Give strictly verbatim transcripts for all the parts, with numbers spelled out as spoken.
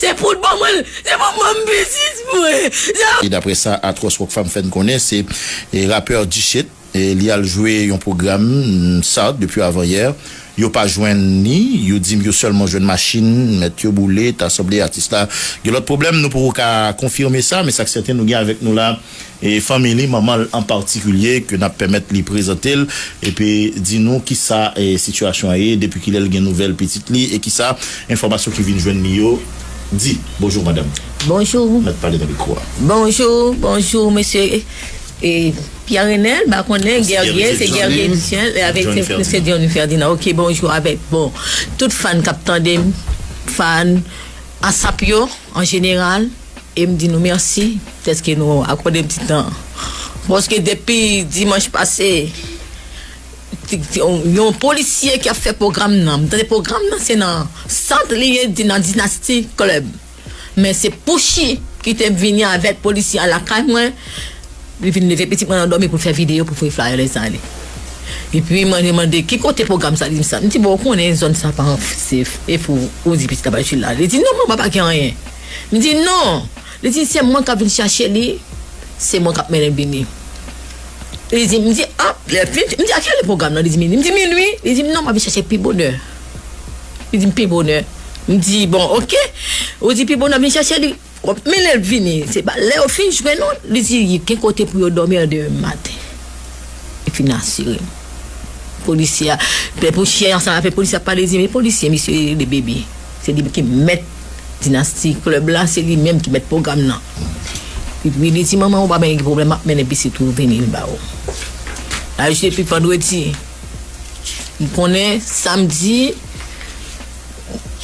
Se pou l ban mwen l, se pou l ban m pitit mwen. E daprè sa Atros Rockfam fè n konnen, se e, rapè Dichet, e, li al jwe yon pwogram, mm, Sart depi avanyè. Yo pa jwenn li, yo di m yo sèlman jwenn machin, mèt yo boule, ta sanble atis la gen lòt pwoblèm, nou poko ka konfime sa, men sa k sèten, nou gen avèk nou la e fanmi li, manman l an patikilye, ke n ap pèmèt li prezante l, epi di nou kisa e, sitiyasyon an ye, depi kilè l gen nouvèl pitit li, e kisa enfòmasyon ki vin jwenn li yo di. Bonjou, madanm. Bonjou. Mèt pale nan mikwo a. Bonjou, bonjou, mesye. E, Pierre Renel, m pa konnen, Guerrier, se Guerrier Lucien, e avèk se, se Johnny Ferdinand. Ok, bonjou avèk, bon, tout fan k ap tande m, fan, asap yo, an jeneral, e m di nou mèsi dèske nou akòde m ti tan. Paske depi dimanch pase, ti, ti, yon, yon polisye ki ap fè pwogram nan, m tande pwogram nan, se nan sant li ye, di nan Dinasti Club. Men se Pouchi ki te vini avèk polisye a lakay mwen. Li vin leve pitit mwen nan dòmi pou l fè videyo, pou voye flyer les ale. Epi mwen te mande ki kote pwogram sa, li di m sa. M di, bon, ou konnen zòn sa pa an sef. E pou ou di pitit la pa jwe la. Li di, non, manman, pa gen anyen. M di, non. Li di, se mwen k ap vin chache li, se mwen k ap mennen l vini. Li di, m di, ah, lè fin, m di, a kilè pwogram nan? Li di, minui. M di, minui? Li di, non, m ap vin chache pi bonè. Li di m, pi bonè. M di, bon, ok. Ou di pi bonè, vin chache li. Men lè l vini, se pa lè yo fin jwenn ou, li di, gen kote pou yo dòmi a de maten. Li fin asire m. Polisye a, lè polisye a ansanm avèk polisye a pale, di, men polisye, misye rele Baby. Se li ki mèt Dinasti Club la, se li menm ki mèt pwogram nan. Epi li di, manman, ou pa gen pwoblèm, m ap mennen pitit ou vini ba ou. Ajoute epi vandredi. M konnen samdi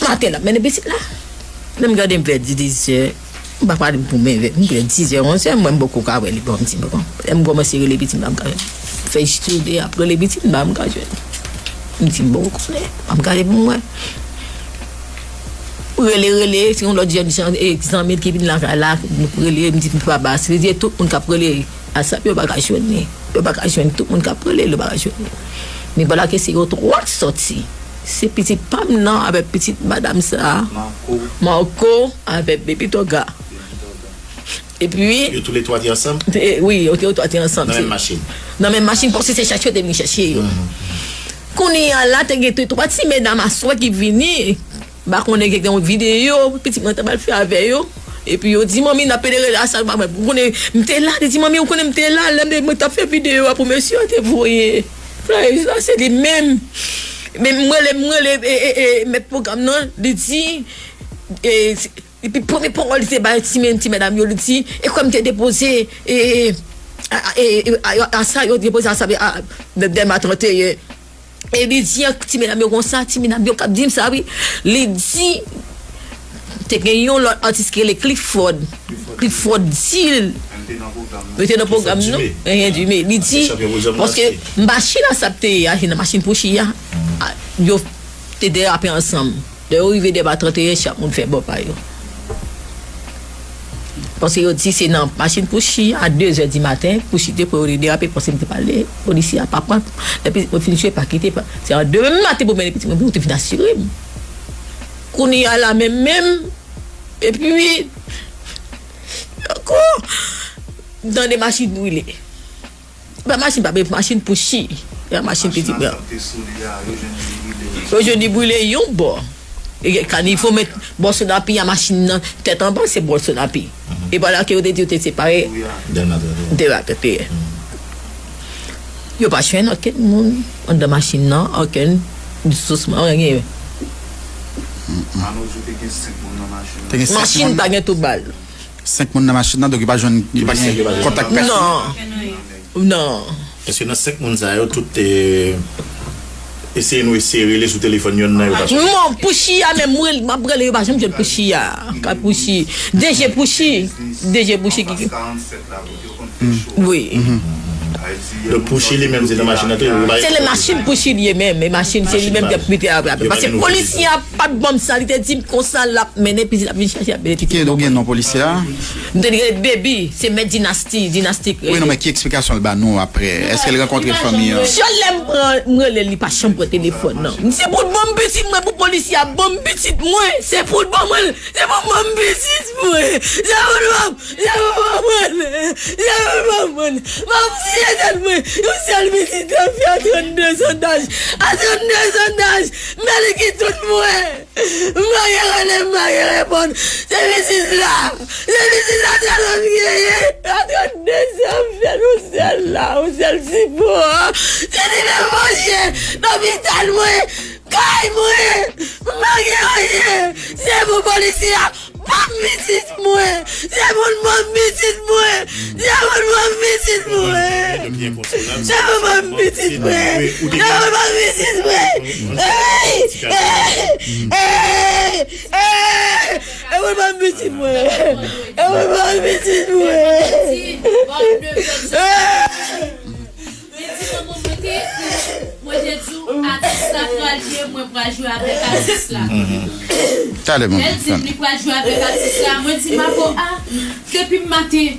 maten l ap mennen pitit la. Lè m gade m vè dizè, m pa pale pou men vè, m vè dizè, onzè, m wè m poko ka wè li, bon, m di, bon. Lè m kòmanse rele pitit m, m pa m ka jwenn. Fè jis tou de ap rele pitit m, m pa m ka jwenn. M di, m poko konnen, m ap gade pou m wè. Rele, rele, se yon lòt jèn jan, e, zanmi l ki vin lakay la, nou rele, m di, papa, se di tout moun k ap rele. Asap yo pa ka jwenn li. Yo pa ka jwenn tout moun k ap rele l, yo pa ka jwenn li. Men vwala ke se yo twa k sòti. Se pitit pa m nan avèk pitit madanm sa a. Marco. Marco avèk Baby Toga. Epi yo toulètwa te ansanm? Wi, yo te, yo twa te ansanm. Nan menm machin? Nan menm machin, paske se chache yo te vin chache yo. Kounye a la, te gen twa ti medam aswè ki vini. M pa konnen gen yon videyo pitit mwen ta pral fè avè yo. Epi yo di, manmi, n ap pede rele Asap, ou konnen m te la. Li di, manmi, ou konnen m te la. Lè m te, mwen t ap fè videyo a pou mesye a te voye. Frè, sa se li menm. Men m rele, m rele, e, e, e, mèt pwogram nan, li di, e, epi premye pawòl li te bay ti, ti medam yo, li di, e kwè m te depoze, e, e, a, a, e, e, a, a sa yo depoze a sa, a, de, Dèlma trannteyen. E li di ak ti medam yo konsa, ti medam yo k ap di m sa wi. Li di, te gen yon lòt atis ki rele Clifford. Clifford di l, yo te nan pwogram nan. Enyen Dime. Li di, paske machin Asap te ye a, se nan machin Pouchi a, a, yo te derape ansanm. Lè yo rive Dèlma trannteyen, chak moun fè bò pa yo. Paske yo di se nan machin Pouchi a dezè di maten, Pouchi te pran yo, li derape, paske m te pale, polisye a pa pran. Epi mwen fin jwe, pa kite, pa, se an demen maten pou mennen pitit mwen, pou te vin asire m. Kounye a la menm, menm, epi, ankò, m tande machin brile. Pa machin pa, men machin Pouchi. E machin pitit mwen. Yo jwenn li brile yon bò. E kanivo met bò Sonapi a, machin nan tèt anba, se bò Sonapi. E pa la ke yo te di yo te separe. Dèlma trannteyen. Yo pa jwenn okenn moun anndan machin nan, okenn disosman, anyen. Machin pa gen tout bal. Senk moun nan machin nan, donk yo pa jwenn, yo pa gen kontak pèsonèl. Non. Non. Èske nan senk moun sa yo, tout te eseye, nou eseye rele sou telefòn yonn nan, yo pa jwenn? Non, Pouchi a menm, mwen, m ap rele, yo pa janm jwenn Pouchi a. Ka Pouchi. D J Pouchi. D J Pouchi ki. Wi. Donk, Pouchi li menm, se nan machin nan tou, yo bay. Se nan machin Pouchi li ye menm, e machin se li menm ki ap mete a. Paske polisye a pa t ban m sa, li te di m konsa l ap mennen pitit, l ap vin chache, l ap mennen pitit. Ki, ou gen non polisye a? M te rele Baby, se mèt Dinasti, Dinasti k rele. Wi, non, men ki eksplikasyon l ba nou apre? Èske l rankontre fanmi an? Sèl lè m pran, m rele l, li pa janm pran telefòn nan. Se pou l ban m pitit mwen, pou polisye a ban m pitit mwen, se pou l ban mwen, se pou l ban m pitit mwen, se pou l ban m, se pou l ban mwen, se pou l ban mwen. M ap tiye tèt mwen, yon sèl pitit nan fè a trannde zan daj, a trannde zan daj, men li ki tout mwen. M pa gen rele, m pa gen reponn. Se pitit la. Se pitit la sèlman m genyen. A trannde zan m fè l, yon sèl la, yon sèl ti po a. Se li menm manje lopital mwen, kay mwen. M pa gen anyen. Se pou polisye a ban m pitit mwen. Se pou l ban m pitit mwen. Se pou l ban m pitit mwen. Se pou l ban m pitit mwen. Se pou l ban m pitit mwen. Ey! Ey! Ey! Ey! Se pou l ban m pitit mwen. Se pou l ban m pitit mwen. Ey! Li di manman mwen te ekri, mwen te di w atis la pral ye, mwen pral jwe avèk atis la. Talè, manman. Lè l di m li pral jwe avèk atis la, mwen di Mako, a, depi maten,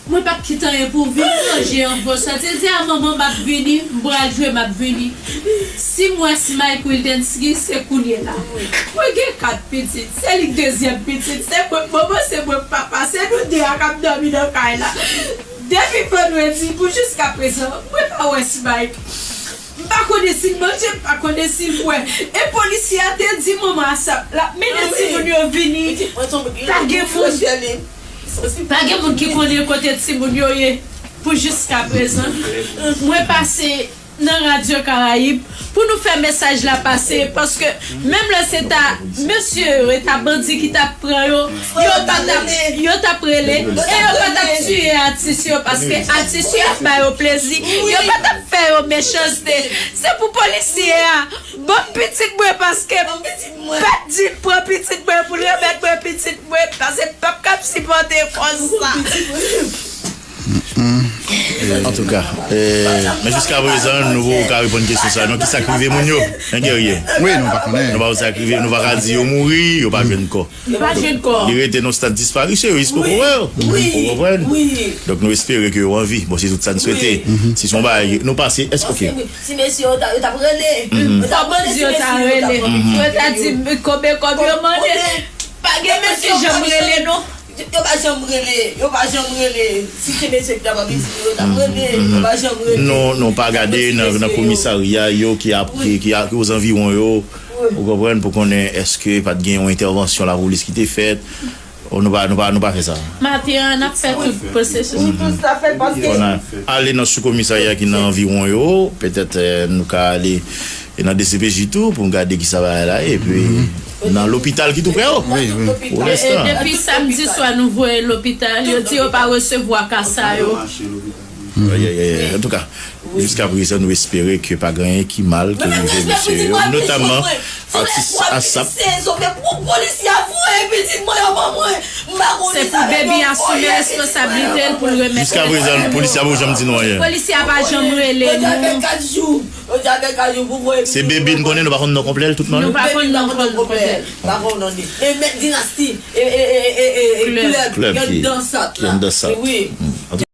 mwen p ap kite anyen pou w vin manje anvan sa. Te di a manman m ap vini, m pral jwe, m ap vini. Si m wè Smike Wildenski, se kounye la. Mwen gen kat pitit, se li k dezyèm pitit, se mwen k manman, se mwen k papa, se nou de a k ap dòmi nan kay la. Depi vandredi pou jiska prezan, mwen pa wè Smike. M pa konnen si l manje, m pa konnen si l bwè. E polisye a te di manman Asap l ap mennen timoun yo vini. Pa gen moun, pa gen moun ki konnen kote timoun yo ye pou jiska prezan. Mwen pase nan Radyo Karayib pou nou fè mesaj la pase, paske menm lè se ta mesye yo, e ta bandi ki t ap pran yo, yo pa t ap, yo t ap rele, e yo pa t ap tiye atis yo, paske atis yo ap ba yo plezi, yo pa t ap fè yo mechanste. Se pou polisye a ban m pitit mwen, paske m pa t di l pran pitit mwen pou l remèt mwen pitit mwen, paske m p ap kab sipòte kòz sa. Antouka, eh, men jiska prezan, nou poko ka reponn kesyon sa a. Non, kisa k rive moun yo? Hein, Guerrier? Wi, nou pa konnen. Nou pa konn sa k rive, nou pa ka di yo mouri, yo pa jwenn kò. Yo pa jwenn kò. Li rete nan stad disparisyon, yo jis poko wè yo. Wi, wi. Ou konprann? Wi. Donk, nou espere ke yo an vi. Bon, se tout sa n swete. Wi. Si se yon bagay, nou pase, èske, ok. Ti mesye yo ta, yo t ap rele. Yo t ap rele ti mesye yo, yo t ap rele. Yo ta di, konbyen kòb yo mande? Pa gen moun ki janm rele, non. Yo pa janm rele, yo pa janm rele. Si se mesye ki t ap ap isit, yo t ap rele, yo pa janm rele. Nou, nou pa gade nan, nan komisarya yo ki ap, ki, ki a, ki ozanviwon yo. Wi. Ou konprann, pou konnen èske pa t gen yon entèvansyon lapolis ki te fèt. Ou nou pa, nou pa, nou pa fè sa. Maten an, n ap fè tout pwosesis. Wi, tout sa fèt paske. Kounye a, ale nan sou komisarya ki nan anviwon yo, petèt, eh, nou ka ale e nan D C P J tou pou n gade kisa bagay la ye, epi nan lopital ki tou prè yo. Wi, wi. Pou lenstan. E depi samdi swa nou voye lopital, yo di yo pa resevwa ka sa yo. Ay, ay, ay, ay. Antouka, jiska prezan, nou espere ke pa gen anyen ki mal ki rive mesye yo, notaman atis Asap. Se pou Baby asime responsablite l pou l remèt. Jiska prezan, polisye a poko janm di nou anyen. Polisye a pa janm rele nou. Se Baby n konnen, nou pa konn non konplè l, tout non l. Nou pa konn non konplè l. Pa konn non li. E mèt dinasti, e, e, e, e, e, e, klèb, klèb ki anndan sat la. Ki anndan sat. Wi.